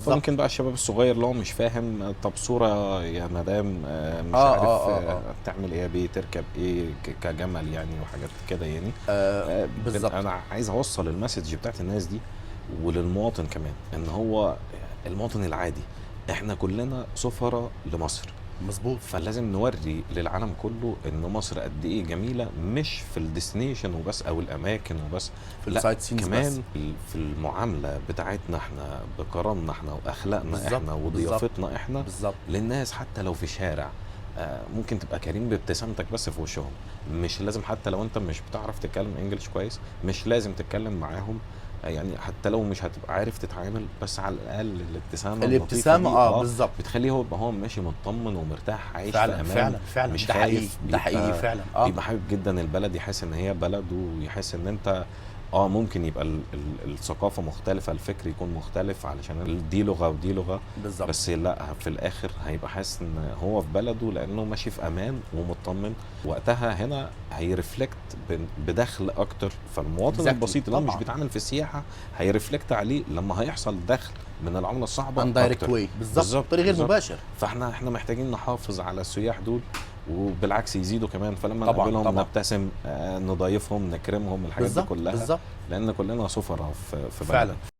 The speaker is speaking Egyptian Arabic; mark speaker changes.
Speaker 1: فممكن بقى الشباب الصغير اللي هو مش فاهم، طب صورة يا مدام، مش عارف تعمل ايه بيه، تركب ايه كجمل يعني وحاجات كده يعني. انا عايز اوصل ال message بتاعت الناس دي وللمواطن كمان، ان هو المواطن العادي، احنا كلنا سفراء لمصر. فلازم نوري للعالم كله ان مصر قد ايه جميله، مش في ال destination وبس او الاماكن وبس،
Speaker 2: في
Speaker 1: لا،
Speaker 2: ال sightseeings
Speaker 1: كمان
Speaker 2: بس.
Speaker 1: في المعاملة بتاعتنا احنا، بكرمنا احنا واخلاقنا احنا وضيافتنا احنا للناس، حتى لو في شارع، ممكن تبقى كريم بابتسامتك بس في وشهم. مش لازم حتى لو انت مش بتعرف تتكلم English كويس، مش لازم تتكلم معاهم، يعني حتى لو مش هتبقى عارف تتعامل، بس على الاقل الابتسامة اللطيفة
Speaker 2: الابتسامه.
Speaker 1: دي
Speaker 2: بالظبط.
Speaker 1: بتخليه هو يبقى هو ماشي مطمن ومرتاح، عايش في امان،
Speaker 2: فعلا فعلا
Speaker 1: مش
Speaker 2: ده حقيقي.
Speaker 1: خايف،
Speaker 2: ده حقيقي فعلا.
Speaker 1: بيبقى حابب جدا البلد، يحس ان هي بلده، ويحس ان انت ممكن يبقى الثقافة مختلفه، الفكر يكون مختلف، علشان دي لغة ودي لغه. بس لا، في الاخر هيبقى حاسس ان هو في بلده لانه ماشي في امان ومطمن. وقتها هنا هي reflect بدخل اكتر، فالمواطن البسيط اللي هو مش بيتعامل في السياحة هي reflect عليه لما هيحصل دخل من العملة الصعبة
Speaker 2: indirect
Speaker 1: اكتر.
Speaker 2: way، بالظبط، طريق غير مباشر.
Speaker 1: فاحنا محتاجين نحافظ على السياح دول، وبالعكس يزيدوا كمان، فلما نقابلهم نبتسم، نضايفهم، نكرمهم، الحاجات دي كلها، لان كلنا سفراء في بلدنا.